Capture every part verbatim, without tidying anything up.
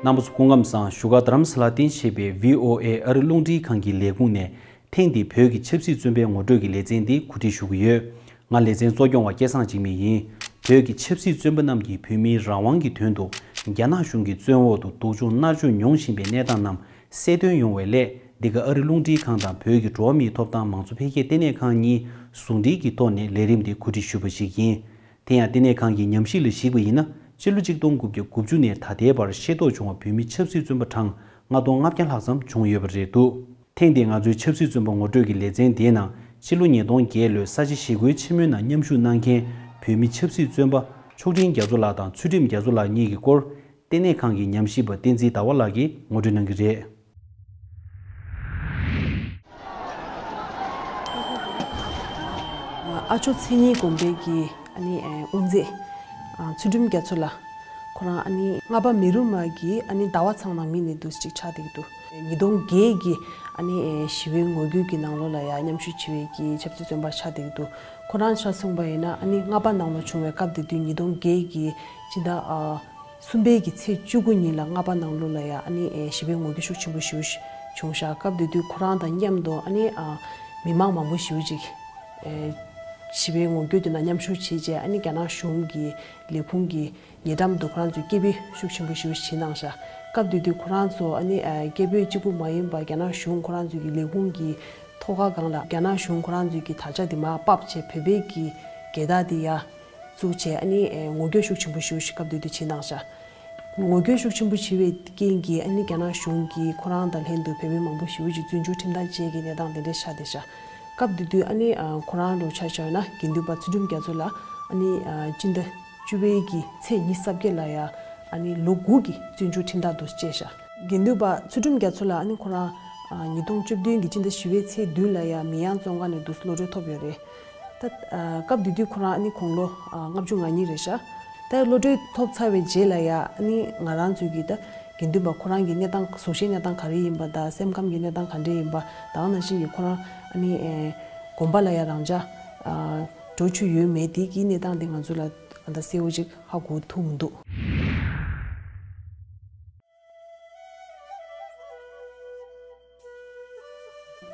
རྣམ་པ་ཚོ་སྐུ་ཁམས་བཟང་། བཞུགས་སྒར་རྡ་རམ་ས་ལར་རྟེན་གཞི་བྱས་པའི་བྷི་ཨོ་ཨེ་ཨ་རི་རླུང་འཕྲིན་ཁང་གི་ལས་ཁུངས་ནས་ཐེངས་འདིའི་བོད་ཀྱི་ཆབ་སྲིད་བཙོན་པའི་ངོ་སྤྲོད་ཀྱི་ལེ་ཚན་འདི་གོ་སྒྲིག་ཞུ་གི་ཡོད། ང་ལེ་ཚན་གཙོ་སྐྱོང་བ་སྐལ་བཟང་འཇིགས་མེད་ཡིན། བོད་ཀྱི་ཆབ་སྲིད་བཙོན་པ་རྣམས་ཀྱིས་བོད་མིའི་རང་དབང་གི་དོན་དུ་རྒྱ་ནག་གཞུང་གི་བཙོན་འོག་ཏུ་སྡུག་སྦྱོང་མནར་གཅོད་མྱོང་བཞིན་པའི་གནས་སྟངས་རྣམས་གསལ་སྟོན་ཡོང་བའི་སླད། འདི་ག་ཨ་རི་རླུང་འཕྲིན་ཁང་དང་བོད་ཀྱི་འགྲོ་བ་མིའི་ཐོབ་ཐང་མང་གཙོ་འཕེལ་རྒྱས་ལྟེ་གནས་ཁང་གཉིས་ཟུང་འབྲེལ་གྱི་ཐོག་ནས་ལས་རིམ་འདི་གོ་སྒྲིག་ཞུས་པ་ཞིག་ཡིན། དེ་ཡང་ལྟེ་གནས་ཁང་གི་ཉམས་ཞིབ་ལ་གཞིགས་པ་ཡིན་ན། ཕྱི་ལོ་གཅིག་སྟོང་དགུ་བརྒྱ་དགུ་བཅུ་ནས་ད་ལྟའི་བར་ཤེས་རྟོགས་བྱུང་བ་བོད་མི་ཆབ་སྲིད་བཙོན་པ་གྲངས་ལྔ་སྟོང་ལྔ་བརྒྱ་ལྷག་ཙམ་བྱུང་ཡོད་པ་རེད་འདུག་ཐེངས་འདིའི་ང་ཚོའི་ཆབ་སྲིད་བཙོན་པ་ངོ་སྤྲོད་ཀྱི་ལེ་ཚན་དེའི་ནང་ཕྱི་ལོ་ཉིས་སྟོང་བརྒྱད་ལོའི་ས་ཆ་ཞི་རྒོལ་ཆེན་མོའི་ནང་མཉམ་ཞུགས་གནང་མཁན་བོད་མི་ཆབ་སྲིད་བཙོན་པ་མཆོག་སྤྲིན་རྒྱ་མཚོ་ལགས་དང་ཚུལ་ཁྲིམས་རྒྱ་མཚོ་ལགས་གཉིས་ཀྱི་སྐོར། ལྟེ་གནས་ཁང་གི་ཉམས་ཞིབ་པ་བསྟན་འཛིན་ཟླ་བ་ལགས་ཀྱིས་ངོ་སྤྲོད་གནང་གི་རེད། ཨ་མཆོག་མཚན་ཉིད་དགོན་པའི་གི་ཨ་ནི་དབུ་མཛད་ཚུལ་ཁྲིམས་རྒྱ་མཚོ་ལགས། ཁོ་རང་ཨ་ནི་ལྔ་པ་མེ་རུ་མ་གི་ཨ་ནི་ཟླ་བ་ཚང་ནང་མི་ནས་འདུག་ཅིག་ཆགས་བསྡད་ཀྱི་འདུག་ཉིས་སྟོང་བརྒྱད་ཀྱི་ཨ་ནི་ཞི་བའི་ངོ་རྒོལ་གྱི་ནང་ལོགས་ལ་ཡང་མཉམ་ཞུགས་བྱེད་པའི་གི་ཆབ་སྲིད་བཙོན་པ་ཆགས་བསྡད་ཀྱི་འདུག་ཁོ་རང་ཆ་མཚོན་པ་ཡིན་ན་ཨ་ནི་ལྔ་པ་ནང་ལ་བྱུང་བའི་སྐབས་དེ་དུས་ཉིས་སྟོང་བརྒྱད་ཀྱི་སྤྱི་ཟླ་གསུམ་པའི་གི་ཚེས་བཅུ་དགུ་ཉིན་ལ་ལྔ་པ་ནང་ལོགས་ལ་ཡང་ཨ་ནི་ཞི་བའི་ངོ་རྒོལ་ཤུགས་ཆེན་པོ་ཞེ་པོ་བྱུང་ཤག་སྐབས་དེ་དུས་ཁོ་རང་དང་མཉམ་དུ་ཨ་ནི་མི་མང་མང་པོ་ཞེ་པོ་ཅིག་ཞི་བའི་ངོ་རྒོལ་དེ་ནང་མཉམ་ཞུགས་བྱས་རྗེས་ཨ་ནི་རྒྱ་ནག་གཞུང་གི་ལས་ཁུངས་ཀྱི་ཉེ་འགྲམ་དུ་ཁོ་རང་ཚོས་སྐད་འབོད་ཤུགས་ཆེན་པོ་ཞེ་པོ་བྱས་གནང་ཤག་སྐབས་དེ་དུས་ཁོ་རང་ཚོ་ཨ་ནི་སྐད་འབོད་གཅིག་པུ་མ་ཡིན་པར་རྒྱ་ནག་གཞུང་ཁོ་རང་ཚོའི་གི་ལས་ཁུངས་ཀྱི་ཐོག་ཁ་སྒང་ལ་རྒྱ་ནག་གཞུང་ཁོ་རང་ཚོའི་གི་དར་ཆ་དེ་མར་ཕབ་བྱས་བོད་པའི་གི་རྒྱལ་དར་དེ་ཡར་བཙུགས་བྱས་ཨ་ནི་ངོ་རྒོལ་ཤུགས་ཆེན་པོ་ཞེ་པོ་ཞིག་སྐབས་དེ་དུས་བྱས་གནང་ཤག་ངོ་རྒོལ་ཤུགས་ཆེན་པོ་བྱས་པའི་རྐྱེན་གྱིས་ཨ་ནི་རྒྱ་ནག་གཞུང་གིས་ཁོ་རང་དང་ལྷན་དུ་བོད་མི་མང་པོ་ཞེ་པོ་ཅིག་བཙོན་འཇུག་ཁྲིམས་ཐག་བཅད་ཀྱི་གནས་སྟངས་དེ་འདྲ་ཆགས་བསྡད་ཤག་སྐབས་དེ་དུས་ཨ་ནི་ཁོ་རང་ལོ་ཆ་བཞག་ན་དགེ་འདུན་པ་ཚུལ་ཁྲིམས་རྒྱ་མཚོ་ལགས་ཨ་ནི་སྤྱི་ཟླ་བཅུ་པའི་གི་ཚེས་ཉི་ཤུ་རྩ་བརྒྱད་ལ་ཡ་ཨ་ནི་ལོ་དགུ་གི་བཙོན་འཇུག་ཁྲིམས་ཐག་དུ་བཅད་ཤག་དགེ་འདུན་པ་ཚུལ་ཁྲིམས་རྒྱ་མཚོ་ལགས་ཨ་ནི་ཁོ་རང་ཉིས་སྟོང་བཅུ་བདུན་གི་སྤྱི་ཟླ་བཞི་པའི་ཚེས་བདུན་ལ་ཡ་མི་ཡང་བཙོན་ཁང་ནས་འདུག་སེ་གློད་གྲོལ་ཐོབ་ཡོད་རེད། ད་སྐབས་དེ་དུས་ཁོ་རང་ཨ་ནི་དགུང་ལོ་ལྔ་བཅུ་ང་གཉིས་རེད་ཤག་ད་གློད་གྲོལ་ཐོབ་ཚར་བའི་རྗེས་ལ་ཡ་ཨ་ནི་ང་རང་ཚོའི་གི་ད་དགེ་འདུན་པ་ཁོ་རང་གི་གནས་སྟངས་གཟུགས་གཞིའི་གནས་སྟངས་ག་རེ་ཡིན་པ་དང་སེམས་ཁམས་ཀྱི་གནས་སྟངས་ག་འདྲ་ཡིན་པ་དང་ནང་བཞིན་གྱི་ཁོ་རང་ཨ་ནི་དགོན་པ་ལ་ཡ་རང་འཇགས་འགྲོ་བཅུག་ཡོད་མེད་དེ་གི་གནས་སྟངས་དེ་ང་ཚོ་ལ་ད་གསལ་བོ་ཅིག་ཧ་གོ་ཐུབ་མི་འདུག་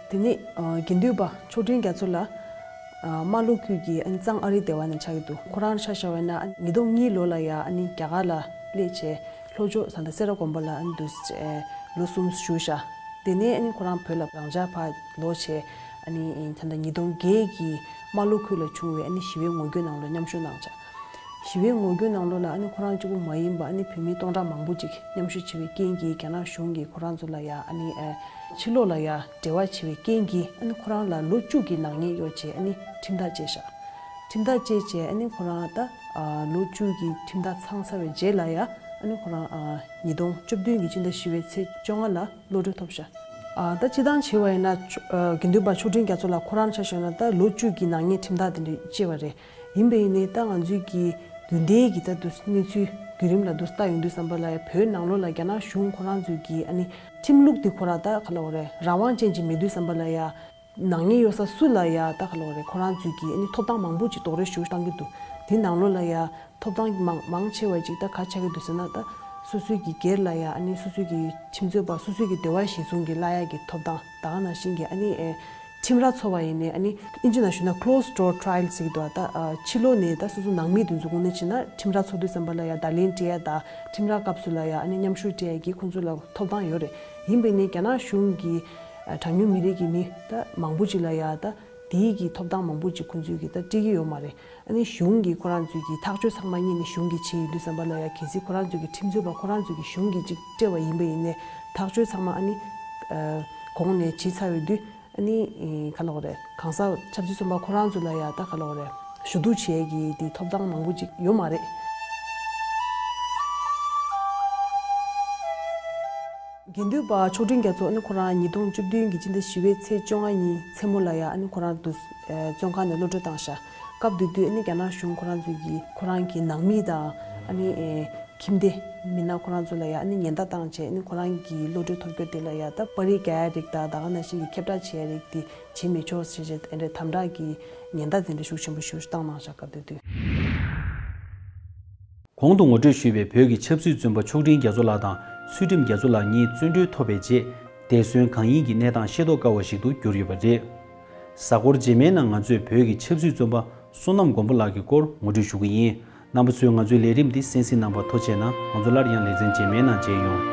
དེ་ནས་དགེ་འདུན་པ་མཆོག་སྤྲུལ་རྒྱ་མཚོ་ལགས་རྨ་ལྷོ་ཁུལ་གྱི་གཙང་ཨ་རིའི་སྡེ་བ་ནས་ཆགས་ཀྱི་འདུག་ཁོ་རང་ཆ་བཞག་པ་ཡིན་ན་ཉིས་སྟོང་གཉིས་ལོ་ལ་ཡ་ཨ་ནི་རྒྱ་གར་ལ་སླེབས་བྱས་ལྷོ་ཕྱོགས་ས་མཐའ་སེ་ར་དགོན་པ་ལ་ཨ་ནི་འདུག་སེ་ལོ་གསུམ་བཞུགས་ཤག་དེ་ནས་ཨ་ནི་ཁོ་རང་བོད་ལ་རང་འཇགས་ཕར་ལོག་བྱས་ཨ་ནི་ད་ལྟ་ཉིས་སྟོང་བརྒྱད་ཀྱི་རྨ་ལྷོ་ཁུལ་ལ་བྱུང་བའི་ཨ་ནི་ཞི་བའི་ངོ་རྒོལ་ནང་ལ་མཉམ་ཞུགས་གནང་ཤག་ཞི་བའི་ངོ་རྒོལ་ནང་ལོགས་ལ་ཨ་ནི་ཁོ་རང་གཅིག་པུ་མ་ཡིན་པར་ཨ་ནི་བོད་མི་སྟོང་ཕྲག་མང་པོ་ཅིག་མཉམ་ཞུགས་བྱས་པའི་རྐྱེན་གྱིས་རྒྱ་ནག་གཞུང་གིས་ཁོ་རང་ཚོ་ལ་ཡ་ཨ་ནི་ཕྱི་ལོགས་ལ་ཡ་འབྲེལ་བ་བྱས་པའི་རྐྱེན་གྱིས་ཨ་ནི་ཁོ་རང་ལ་ལོ་བཅུ་གི་ནག་ཉེས་གཡོགས་བྱས་ཨ་ནི་ཁྲིམས་ཐག་བཅད་ཤག་ཁྲིམས་ཐག་བཅད་བྱས་ཨ་ནི་ཁོ་རང་ད་ལོ་བཅུ་གི་ཁྲིམས་ཐག་ཚང་ཚར་བའི་རྗེས་ལ་ཡ་ཨ་ནི་ཁོ་རང་ཉིས་སྟོང་བཅུ་བདུན་གྱི་སྤྱི་ཟླ་བཞི་པའི་ཚེས་བཅོ་ལྔ་ལ་གློད་གྲོལ་ཐོབ་ཤག་ཨ་ད་སྤྱིར་བཏང་བྱས་པ་ཡིན་ན་ཆོ་ཨ་དགེ་འདུན་པ་མཆོག་སྤྲུལ་རྒྱ་མཚོ་ལགས་ཁོ་རང་ཆ་བཞག་ན་ད་ལོ་བཅུ་གི་ནག་ཉེས་ཁྲིམས་ཐག་དེ་འདྲ་བཅད་པ་རེད། ཡིན་པ་ཡིན་ནའི་ད་ང་ཚོས་ཀྱི་རྒྱུན་ལྡན་གྱི་ད་དུ་གནས་ཚུལ་བརྒྱུད་རིམ་ལ་དུ་ལྟ་ཡོང་དུས་ཙམ་པ་ལ་ཡ་བོད་ནང་ལོགས་ལ་རྒྱ་ནག་གཞུང་ཁོ་རང་ཚོས་ཀྱི་ཨ་ནི་ཁྲིམས་ལུགས་དེ་ཁོ་རང་ད་ག་ལ་བ་རེད་རང་དབང་ཅན་ཅིག་མེད་དུས་ཙམ་པ་ལ་ཡ་ནག་ཉེས་གཡོག་ས་སུ་ལ་ཡ་ད་ག་ལ་བ་རེད་ཁོ་རང་ཚོས་ཀྱི་ཨ་ནི་ཐོབ་ཐང་མང་པོ་ཅིག་རྡོག་རོལ་ཞུ་བཏང་གི་འདུག་དེ་ནང་ལོགས་ལ་ཡ། ཐོབ་ཐང་མང་མང་ཆེ་བ་ཅིག་ད་ག་ཆགས་ཀྱི་འདུག་ཟེར་ན་ད་སོ་སོའི་གི་སྒེར་ལ་ཡ་ཨ་ནི་སོ་སོའི་གི་ཁྲིམས་རྩོད་པ་སོ་སོའི་གི་འདོད་པ་གཞིར་བཟུང་གི་གླ་ཡ་གི་ཐོབ་ཐང་ད་ག་ནང་བཞིན་གི་ཨ་ནི་ཨེ་ཁྲིམས་ར་འཚོ་བ་ཡིན་ནའི་ཨ་ནི་ཨིན་ཇི་ནང་ཞུས་ན་closed door trial ཟེར་གི་འདུག་ད་ཨ་ཕྱི་ལོགས་ནས་ད་སོ་སོ་ནང་མི་དེ་ཚོ་དངོས་གནས་བྱས་ན་ཁྲིམས་ར་འཚོ་དུས་ཙམ་པ་ལ་ཡ་བརྡ་ལན་སྤྲད་ཡ་ད་ཁྲིམས་ར་སྐབས་སུ་ལ་ཡ་ཨ་ནི་མཉམ་ཞུགས་སྤྲད་ཡ་གི་ཁོང་ཚོ་ལ་ཐོབ་ཐང་ཡོད་རེད། ཡིན་པས་ནི་རྒྱ་ནག་གཞུང་གི་ཨ་གྲངས་ཉུང་མི་རིགས་ཀྱི་མི་ད་མང་པོ་ཅིག་ལ་ཡ་ད་དེའི་གི་ཐོབ་ཐང་མང་པོ་ཅིག་ཁོང་ཚོས་གི་ད་སྤྲད་ཀྱི་ཡོད་མ་རེད། ཨ་ནི་གཞུང་གིས་ཁོ་རང་ཚོའི་གི་ཐག་གཅོད་ཚང་མ་གཉིས་ནས་གཞུང་གིས་བྱས་ཡོད་དུས་ཙམ་པ་ལ་ཡ་གལ་སྲིད་ཁོ་རང་ཚོའི་གི་ཁྲིམས་རྩོད་པ་ཁོ་རང་ཚོའི་གི་གཞུང་གིས་ཅིག་སྤྲད་པ་ཡིན་པ་ཡིན་ནའི་ཐག་གཅོད་ཚང་མ་ཨ་ནི་ཨ་གོང་ནས་བྱས་ཚར་བའི་དུས་ཨ་ནི་ག་ལབ་དགོས་རེད་གང་ཟག་ཆབ་སྲིད་བཙོན་པ་ཁོ་རང་ཚོ་ལ་ཡ་ད་ག་ལབ་དགོས་རེད་ཞུ་གཏུག་བྱེད་ཡས་ཀྱི་དེ་ཐོབ་ཐང་མང་པོ་ཅིག་ཡོད་མ་རེད། དགེ་འདུན་པ་མཆོག་སྤྲུལ་རྒྱ་མཚོ་ཨ་ནི་ཁོ་རང་ཉིས་སྟོང་བཅུ་བདུན་གྱི་སྤྱི་ཟླ་བཞི་པའི་ཚེས་བཅོ་ལྔ་ཉིན་མཚན་མོ་ལ་ཡ་ཨ་ནི་ཁོ་རང་དུ་ཨེ་བཙོན་ཁང་ནས་གློད་གྲོལ་བཏང་ཤག་སྐབས་དེ་དུས་ཨ་ནི་རྒྱ་ནག་གཞུང་ཁོ་རང་ཚོས་ཀྱི་ཁོ་རང་གི་ནང་མི་དང་ཨ་ནི་ཨེ་ཁྱིམ་སྡེ་མི་སྣ་ཁོ་རང་ཚོ་ལ་ཡ་ཨ་ནི་ཉེན་བརྡ་བཏང་བྱས་ཨ་ནི་ཁོ་རང་གི་གློད་གྲོལ་ཐོབ་རྒྱུ་དེ་ལ་ཡ་ད་པར་རིས་རྒྱག་ཡ་རིགས་དང་ད་ག་ནང་བཞིན་གྱི་ཁྱབ་བསྒྲགས་བྱེད་ཡ་རིགས་དེ་བྱེད་མི་ཆོག་ཟེར་བྱས་ཨ་འདྲའི་དམ་དྲག་གི་ཉེན་བརྡ་དེ་འདྲ་ཤུགས་ཆེན་པོ་ཞིག་བཏང་གནང་ཤག་སྐབས་དེ་དུས། གོང་དུ་ངོ་སྤྲོད་ཞུས་པའི་བོད་ཀྱི་ཆབ་སྲིད་བཙོན་པ་མཆོག་སྤྲིན་རྒྱ་མཚོ་ལགས་དང་ ཚུལ་ཁྲིམས་རྒྱ་མཚོ་ལགས་གཉིས་བཙོན་གྲོལ་ཐོབ་པའི་རྗེས། འདས་གསོན་གང་ཡིན་གྱི་གནས་སྟངས་ཤེས་རྟོགས་དཀའ་བ་ཞིག་ཏུ་གྱུར་ཡོད་པ་རེད། གཟའ་འཁོར་རྗེས་མའི་ནང་ང་ཚོས་བོད་ཀྱི་ཆབ་སྲིད་བཙོན་པ་བསོད་ནམས་མགོན་པོ་ལགས་ཀྱི་སྐོར་ངོ་སྤྲོད་ཞུ་གི་ཡིན། རྣམ་པ་ཚོས་ང་ཚོའི་ལས་རིམ་འདི་གསན་གཟིགས་གནང་བར་ཐུགས་རྗེ་ཆེ་གནང་། ང་ཚོ་སླར་ཡང་ལེ་ཚན་རྗེས་མའི་ནང་མཇལ་ཡོང་།